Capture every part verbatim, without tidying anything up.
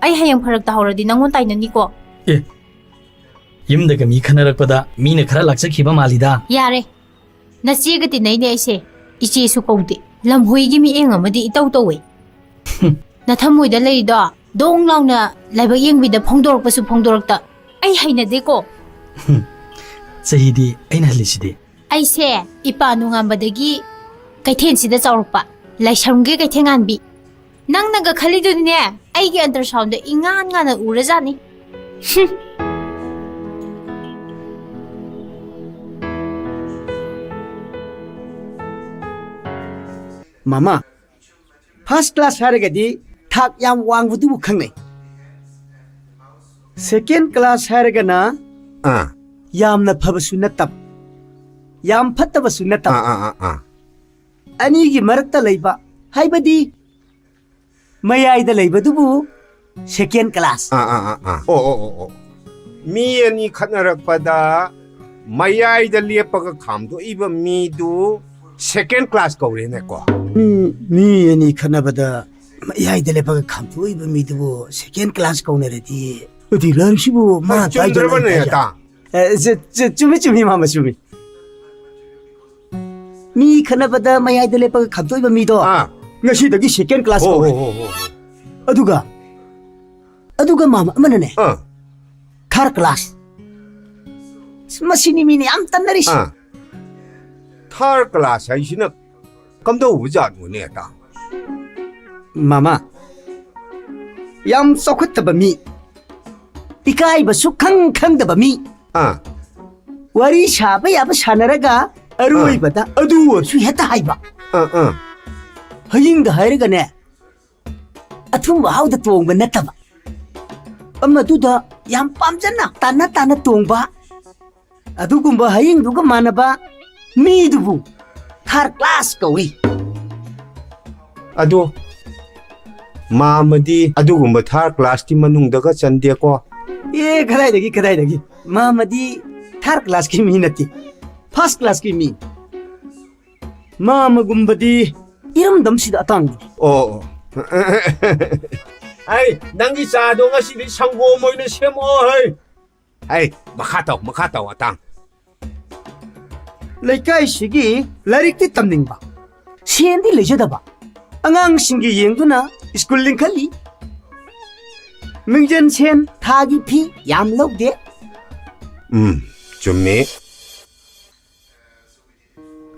ꯑꯩ ꯍꯌꯦꯡ ꯐꯔꯛ ꯇꯥꯍꯧꯔꯗꯤ ꯅꯪꯉꯣꯟ ꯇꯥꯏꯅꯅꯤꯀꯣ꯫ ꯑꯦ, ꯌꯨꯝꯗꯒ ꯃꯤ ꯈꯟꯅꯔꯛꯄꯗ ꯃꯤꯅ ꯈꯔ ꯂꯥꯛꯆꯈꯤꯕ ꯃꯥꯜꯂꯤꯗ꯫ ꯌꯥꯔꯦ, ꯅꯆꯦꯒ ꯇꯤꯟꯅꯩꯅꯦ ꯑꯩꯁꯦ꯫ ꯏꯆꯦꯁꯨ ꯀꯧꯗꯦ, ꯂꯝꯍꯨꯏꯒꯤ ꯃꯤꯠꯌꯦꯡ ꯑꯃꯗꯤ ꯏꯇꯧ ꯇꯧꯋꯦ꯫ ꯅꯊꯃꯣꯏꯗ ꯂꯩꯔꯤꯗꯣ ꯗꯣꯡ ꯂꯥꯎꯅ ꯂꯥꯏꯕꯛ ꯌꯦꯡꯕꯤꯗ ꯐꯣꯡꯗꯣꯔꯛꯄꯁꯨ ꯐꯣꯡꯗꯣꯔꯛꯇ꯫ ꯑꯩ ꯍꯩꯅꯗꯦꯀꯣ꯫ ꯆꯍꯤꯗꯤ ꯑꯩꯅ ꯍꯜꯂꯤꯁꯤꯗꯤ꯫ ꯑꯩꯁꯦ ꯏꯄꯥ ꯅꯣꯡꯉꯥꯟꯕꯗꯒꯤ ꯀꯩꯊꯦꯜꯁꯤꯗ ꯆꯥꯎꯔꯛꯄ, ꯂꯥꯏꯁ꯭ꯔꯝꯒꯤ ꯀꯩꯊꯦꯜ ꯉꯥꯟꯕꯤ꯫ ꯅꯪꯅꯒ ꯈꯜꯂꯤꯗꯨꯅꯤꯅꯦ, ꯑꯩꯒꯤ ꯑꯜꯇ꯭ꯔꯥꯁꯥꯎꯟꯗ ꯏꯉꯥꯟ ꯉꯥꯟꯅ ꯎꯔꯖꯥꯠꯅꯤ꯫ ꯍꯨꯝ꯫ ꯃꯃꯥ, ꯐꯥꯔꯁ ꯀ꯭ꯂꯥꯁ ꯍꯥꯏꯔꯒꯗꯤ ꯊꯥꯛ ꯌꯥꯝ ꯋꯥꯡꯕꯗꯨꯕꯨ ꯈꯪꯅꯩ꯫ ꯁꯦꯀꯦꯟ ꯀ꯭ꯂꯥꯁ ꯍꯥꯏꯔꯒꯅ ꯑꯥ ꯌꯥꯝꯅ ꯐꯕꯁꯨ ꯅꯠꯇꯕ, ꯌꯥꯝ ꯐꯠꯇꯕꯁꯨ ꯑꯥ ꯅꯠꯇꯕ, ꯑꯥ ꯑꯥ ꯑꯥ ꯑꯅꯤꯒꯤ ꯃꯔꯛꯇ ꯂꯩꯕ, ꯍꯥꯏꯕꯗꯤ ꯃꯌꯥꯏꯗ ꯂꯩꯕꯗꯨꯕꯨ ꯁꯦꯀꯦꯟ ꯀ꯭ꯂꯥꯁ꯫ ꯑꯥ ꯑꯥ ꯑꯥ ꯑꯥ ꯑꯣ ꯑꯣ ꯑꯣ ꯑꯣ ꯃꯤ ꯑꯅꯤ ꯈꯠꯅꯔꯛꯄꯗ ꯃꯌꯥꯏꯗ ꯂꯦꯞꯄꯒ ꯈꯥꯝꯗꯣꯛꯏꯕ ꯃꯤꯗꯨ ꯁꯦꯀꯦꯟ ꯀ꯭ꯂꯥꯁ ꯀꯧꯔꯦꯅꯦꯀꯣ꯫ ꯃꯤ ꯃꯤ ꯑꯅꯤ ꯈꯠꯅꯕꯗ ꯃꯌꯥꯏꯗ ꯂꯦꯞꯄꯒ ꯈꯥꯝꯗꯣꯛꯏꯕ ꯃꯤꯗꯨꯕꯨ ꯁꯦꯀꯦꯟ ꯀ꯭ꯂꯥꯁ ꯀꯧꯅꯔꯗꯤ, ꯑꯗꯨꯗꯤ ꯂꯥꯏꯔꯤꯛꯁꯤꯕꯨ ꯃꯥ ꯇꯥꯏꯗꯅ ꯆꯨꯝꯗ꯭ꯔꯕꯅꯦ ꯇꯥꯏꯗꯅ꯫ ꯑꯇꯥ? ꯑꯦ, ꯆꯨ- ꯆꯨ- ꯆꯨꯝꯃꯤ ꯆꯨꯝꯃꯤ ꯃꯥꯃ ꯆꯨꯝꯃꯤ꯫ ꯃꯤ ꯈꯠꯅꯕꯗ ꯃꯌꯥꯏꯗ ꯂꯦꯞꯄꯒ ꯈꯥꯝꯗꯣꯛꯏꯕ ꯃꯤꯗꯣ ꯑꯥ ꯉꯁꯤꯗꯒꯤ ꯁꯦꯀꯦꯟ ꯀ꯭ꯂꯥꯁ ꯍꯣ ꯍꯣ ꯀꯧꯔꯦ꯫ ꯍꯣ ꯍꯣ ꯍꯣ ꯑꯗꯨꯒ ꯑꯗꯨꯒ ꯃꯥꯃ ꯑꯃꯅꯅꯦ, ꯑꯥ ꯊꯥꯔ ꯀ꯭ꯂꯥꯁ꯫ ꯃꯁꯤꯅꯤ ꯃꯤꯅ ꯌꯥꯝ ꯇꯟꯅꯔꯤꯁꯤ꯫ ꯑꯥ ꯊꯥꯔ ꯀ꯭ꯂꯥꯁ ꯍꯥꯏꯁꯤꯅ ꯀꯝꯗꯧꯕ ꯖꯥꯠꯅꯣꯅꯦ ꯑꯇꯥ? ꯃꯃꯥ, ꯌꯥꯝ ꯆꯥꯎꯈꯠꯇꯕ ꯃꯤ, ꯏꯀꯥꯏꯕ ꯁꯨꯛꯈꯪ ꯈꯪꯗꯕ ꯃꯤ, ꯑꯥ ꯋꯥꯔꯤ ꯁꯥꯕ ꯌꯥꯕ ꯁꯥꯟꯅꯔꯒ ꯑꯔꯣꯏꯕꯗ ꯑꯗꯨ ꯑꯣꯏꯔꯁꯨ ꯍꯦꯛꯇ ꯍꯥꯏꯕ꯫ ꯑꯥ ꯑꯥ ꯍꯌꯤꯡꯗ ꯍꯥꯏꯔꯒꯅꯦ, ꯑꯊꯨꯝꯕ ꯍꯥꯎꯗ ꯇꯣꯡꯕ ꯅꯠꯇꯕ, ꯑꯃꯗꯨꯗ ꯌꯥꯝ ꯄꯥꯝꯖꯅ ꯇꯥꯟꯅ ꯇꯥꯟꯅ ꯇꯣꯡꯕ, ꯑꯗꯨꯒꯨꯝꯕ ꯍꯌꯤꯡꯗꯨꯒ ꯃꯥꯟꯅꯕ ꯃꯤꯗꯨꯕꯨ ꯊꯥꯔ ꯀ꯭ꯂꯥꯁ ꯀꯧꯏ꯫ ꯑꯗꯣ ꯃꯥꯃꯗꯤ ꯑꯗꯨꯒꯨꯝꯕ ꯊꯥꯔ ꯀ꯭ꯂꯥꯁꯀꯤ ꯃꯅꯨꯡꯗꯒ ꯆꯟꯗꯦꯀꯣ꯫ ꯑꯦ, ꯀꯗꯥꯏꯗꯒꯤ, ꯀꯗꯥꯏꯗꯒꯤ? ꯃꯥꯃꯗꯤ ꯊꯥꯔꯗ ꯀ꯭ꯂꯥꯁꯀꯤ ꯃꯤ ꯅꯠꯇꯦ, ꯐꯥꯔꯁ ꯀ꯭ꯂꯥꯁꯀꯤ ꯃꯤ꯫ ꯃꯥꯃꯒꯨꯝꯕꯗꯤ ꯏꯔꯝꯗꯝꯁꯤꯗ ꯑꯇꯥꯡꯕꯅꯤ꯫ ꯑꯣ, ꯑꯣ꯫ ꯍꯩ, ꯅꯪꯒꯤ ꯆꯥꯗꯣ ꯉꯁꯤꯗꯤ ꯁꯪꯒꯣꯝ ꯑꯣꯏꯅ ꯁꯦꯝꯃꯛꯑꯣ, ꯍꯩ꯫ ꯍꯩ, ꯃꯈꯥ ꯇꯧ, ꯃꯈꯥ ꯇꯧ, ꯑꯇꯥꯡ꯫ ꯂꯩꯀꯥꯏꯁꯤꯒꯤ ꯂꯥꯏꯔꯤꯛꯇꯤ ꯇꯝꯅꯤꯡꯕ, ꯁꯦꯟꯗꯤ ꯂꯩꯖꯗꯕ, ꯑꯉꯥꯡꯁꯤꯡꯒꯤ ꯌꯦꯡꯗꯨꯅ ꯁ꯭ꯀꯨꯜ ꯂꯤꯡꯈꯠꯂꯤ꯫ ꯃꯤꯡꯖꯟ ꯁꯦꯟ ꯊꯥꯒꯤ ꯐꯤ ꯌꯥꯝ ꯂꯧꯗꯦ꯫ ꯎꯝ, ꯆꯨꯝꯃꯦ꯫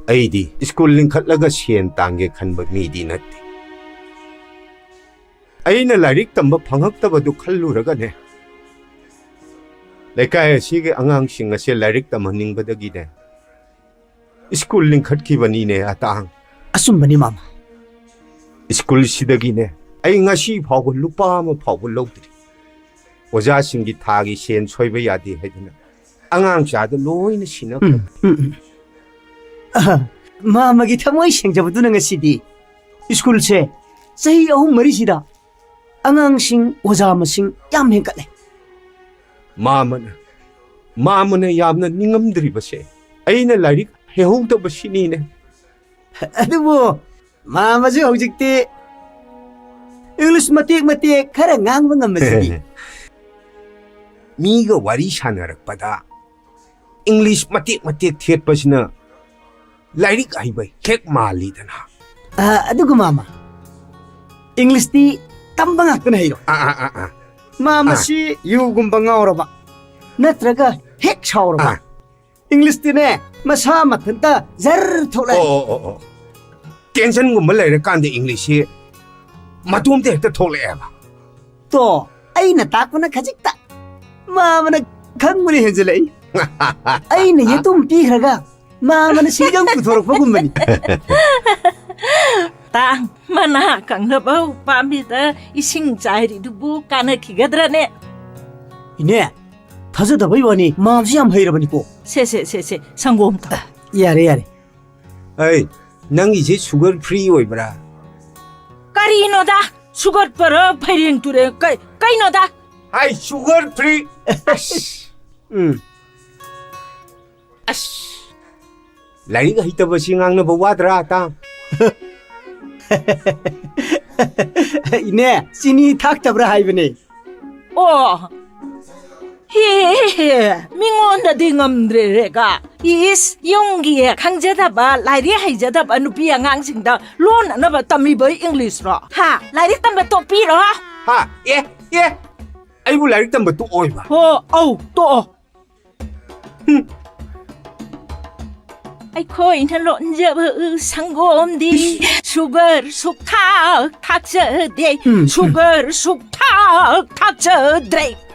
ꯑꯩꯗꯤ ꯁ꯭ꯀꯨꯜ ꯂꯤꯡꯈꯠꯂꯒ ꯁꯦꯟ ꯇꯥꯟꯒꯦ ꯈꯟꯕ ꯃꯤꯗꯤ ꯅꯠꯇꯦ꯫ ꯑꯩꯅ ꯂꯥꯏꯔꯤꯛ ꯇꯝꯕ ꯐꯪꯉꯛꯇꯕꯗꯨ ꯈꯜꯂꯨꯔꯒꯅꯦ, ꯂꯩꯀꯥꯏ ꯑꯁꯤꯒꯤ ꯑꯉꯥꯡꯁꯤꯡ ꯑꯁꯦ ꯂꯥꯏꯔꯤꯛ ꯇꯝꯍꯟꯅꯤꯡꯕꯗꯒꯤꯅꯦ, ꯁ꯭ꯀꯨꯜ ꯂꯤꯡꯈꯠꯈꯤꯕꯅꯤꯅꯦ, ꯑꯇꯥꯡ꯫ ꯑꯆꯨꯝꯕꯅꯤ, ꯃꯥꯃ꯫ ꯁ꯭ꯀꯨꯜꯁꯤꯗꯒꯤꯅꯦ, ꯑꯩ ꯉꯁꯤ ꯐꯥꯎꯕ ꯂꯨꯄꯥ ꯑꯃ ꯐꯥꯎꯕ ꯂꯧꯗ꯭ꯔꯤ꯫ ꯑꯣꯖꯥꯁꯤꯡꯒꯤ ꯊꯥꯒꯤ ꯁꯦꯟ ꯁꯣꯏꯕ ꯌꯥꯗꯦ ꯍꯥꯏꯗꯅ ꯑꯉꯥꯡ ꯆꯥꯗ ꯂꯣꯏꯅ ꯁꯤꯟꯅꯈ꯭ꯔꯦ꯫ ꯎꯝ, ꯎꯝ, ꯎꯝ꯫ ꯑꯍ, ꯃꯥꯃꯒꯤ ꯊꯃꯣꯏ ꯁꯦꯡꯖꯕꯗꯨꯅ ꯉꯁꯤꯗꯤ ꯁ꯭ꯀꯨꯜꯁꯦ ꯆꯍꯤ ꯑꯍꯨꯝ ꯃꯔꯤꯁꯤꯗ ꯑꯉꯥꯡꯁꯤꯡ, ꯑꯣꯖꯥ ꯃꯁꯤꯡ ꯌꯥꯝ ꯍꯦꯟꯒꯠꯂꯦ꯫ ꯃꯥꯃꯅ, ꯃꯥꯃꯅ ꯌꯥꯝꯅ ꯅꯤꯡꯉꯝꯗ꯭ꯔꯤꯕꯁꯦ ꯑꯩꯅ ꯂꯥꯏꯔꯤꯛ ꯍꯩꯍꯧꯗꯕꯁꯤꯅꯤꯅꯦ꯫ ꯑꯗꯨꯕꯨ ꯃꯥꯃꯁꯨ ꯍꯧꯖꯤꯛꯇꯤ ꯏꯪꯂꯤꯁ ꯃꯇꯦꯛ ꯃꯇꯦꯛ ꯈꯔ ꯉꯥꯡꯕ ꯉꯝꯕꯁꯤꯗꯤ꯫ ꯃꯤꯒ ꯋꯥꯔꯤ ꯁꯥꯟꯅꯔꯛꯄꯗ ꯏꯪꯂꯤꯁ ꯃꯇꯦꯛ ꯃꯇꯦꯛ ꯊꯦꯠꯄꯁꯤꯅ ꯂꯥꯏꯔꯤꯛ ꯍꯩꯕ ꯍꯦꯛ ꯃꯥꯜꯂꯤꯗꯅ꯫ ꯑ, ꯑꯗꯨꯒ ꯃꯥꯃ, ꯏꯪꯂꯤꯁꯇꯤ ꯇꯝꯕ ꯉꯥꯛꯇꯅ ꯍꯩꯔꯣ꯫ ꯑꯥ, ꯑꯥ, ꯑꯥ, ꯑꯥ꯫ ꯃꯥꯃꯁꯤ ꯌꯨꯒꯨꯝꯕ ꯉꯥꯎꯔꯕ ꯅꯠꯇ꯭ꯔꯒ ꯍꯦꯛ ꯁꯥꯎꯔꯕ, ꯑꯥ꯫ ꯏꯪꯂꯤꯁꯇꯤꯅꯦ ꯃꯁꯥ ꯃꯊꯟꯇ ꯖꯔ ꯊꯣꯛꯂꯛꯑꯦ꯫ ꯑꯣ, ꯑꯣ, ꯑꯣ, ꯑꯣ꯫ ꯇꯦꯟꯁꯟꯒꯨꯝꯕ ꯂꯩꯔꯀꯥꯟꯗ ꯏꯪꯂꯤꯁꯁꯤ ꯃꯇꯣꯝꯇ ꯍꯦꯛꯇ ꯊꯣꯛꯂꯛꯑꯦꯕ꯫ ꯇꯣ, ꯑꯩꯅ ꯇꯥꯛꯄꯅ ꯈꯖꯤꯛꯇ, ꯃꯥꯃꯅ ꯈꯪꯕꯅ ꯍꯦꯟꯖꯤꯜꯂꯛꯏ꯫ ꯑꯩꯅ ꯌꯦꯇꯨꯝ ꯄꯤꯈ꯭ꯔꯒ ꯃꯥꯃꯅ ꯁꯤꯡꯖꯪ ꯄꯨꯊꯣꯔꯛꯄꯒꯨꯝꯕꯅꯤ꯫ ꯇꯥꯡ, ꯃꯅꯥ ꯀꯪꯂꯕ ꯄꯥꯝꯕꯤꯗ ꯏꯁꯤꯡ ꯆꯥꯏꯔꯤꯗꯨꯕꯨ ꯀꯥꯟꯅꯈꯤꯒꯗ꯭ꯔꯅꯦ? ꯏꯅꯦ, ꯊꯥꯖꯗꯕꯩ ꯋꯥꯅꯤ, ꯃꯥꯝꯁꯤ ꯌꯥꯝ ꯍꯩꯔꯕꯅꯤꯀꯣ꯫ ꯁꯦ, ꯁꯦ, ꯁꯦ, ꯁꯦ, ꯁꯪꯒꯣꯝ ꯊꯛꯑꯣ꯫ ꯌꯥꯔꯦ, ꯌꯥꯔꯦ꯫ ꯑꯩ, ꯅꯪꯒꯤꯁꯤ ꯁꯨꯒꯔ ꯐ꯭ꯔꯤ ꯑꯣꯏꯕ꯭ꯔꯥ? ꯀꯔꯤꯅꯣꯗ? ꯁꯨꯒꯠꯄꯔ ꯐꯩꯔꯦꯡ ꯇꯨꯔꯦꯡ? ꯀꯩ-, ꯀꯩꯅꯣꯗ? ꯑꯩ sugar free. ꯑꯁ꯫ ꯎꯝ꯫ ꯑꯁ꯫ ꯂꯥꯏꯔꯤꯛ ꯍꯩꯇꯕꯁꯤ ꯉꯥꯡꯅꯕ ꯋꯥꯗ꯭ꯔꯥ, ꯑꯇꯥ? ꯏꯅꯦ, ꯆꯤꯅꯤ ꯊꯥꯛꯇꯕ꯭ꯔꯥ ꯍꯥꯏꯕꯅꯦ꯫ ꯑꯣ꯫ ꯍꯦ, ꯍꯦ, ꯍꯦ, ꯃꯤꯉꯣꯟꯗꯗꯤ ꯉꯝꯗ꯭ꯔꯦ ꯔꯦꯒꯥ꯫ ꯏꯁ, ꯌꯨꯝꯒꯤ ꯈꯪꯖꯗꯕ, ꯂꯥꯏꯔꯤꯛ ꯍꯩꯖꯗꯕ ꯅꯨꯄꯤ ꯑꯉꯥꯡꯁꯤꯡꯗ ꯂꯣꯟꯅꯅꯕ ꯇꯝꯃꯤꯕ English ꯔꯣ? ꯍꯥ? ꯂꯥꯏꯔꯤꯛ ꯇꯝꯕ ꯇꯣꯛꯄꯤꯔꯣ? ꯍꯥ? ꯑꯦ, ꯑꯦ, ꯑꯩꯕꯨ ꯂꯥꯏꯔꯤꯛ ꯇꯝꯕ ꯇꯣꯛꯑꯣꯏꯕ? ꯍꯣ, ꯑꯧ, ꯇꯣꯛꯑꯣ꯫ ꯍꯨꯝ꯫ ꯑꯩꯈꯣꯏꯅ ꯂꯣꯟꯖꯕ ꯁꯪꯒꯣꯝꯗꯤ sugar ꯁꯨꯛꯊꯥꯛ ꯊꯥꯛꯆꯗꯦ꯫ ꯎꯝ, ꯎꯝ꯫ Sugar ꯁꯨꯛꯊꯥꯛ ꯊꯥꯛꯆꯗ꯭ꯔꯦ꯫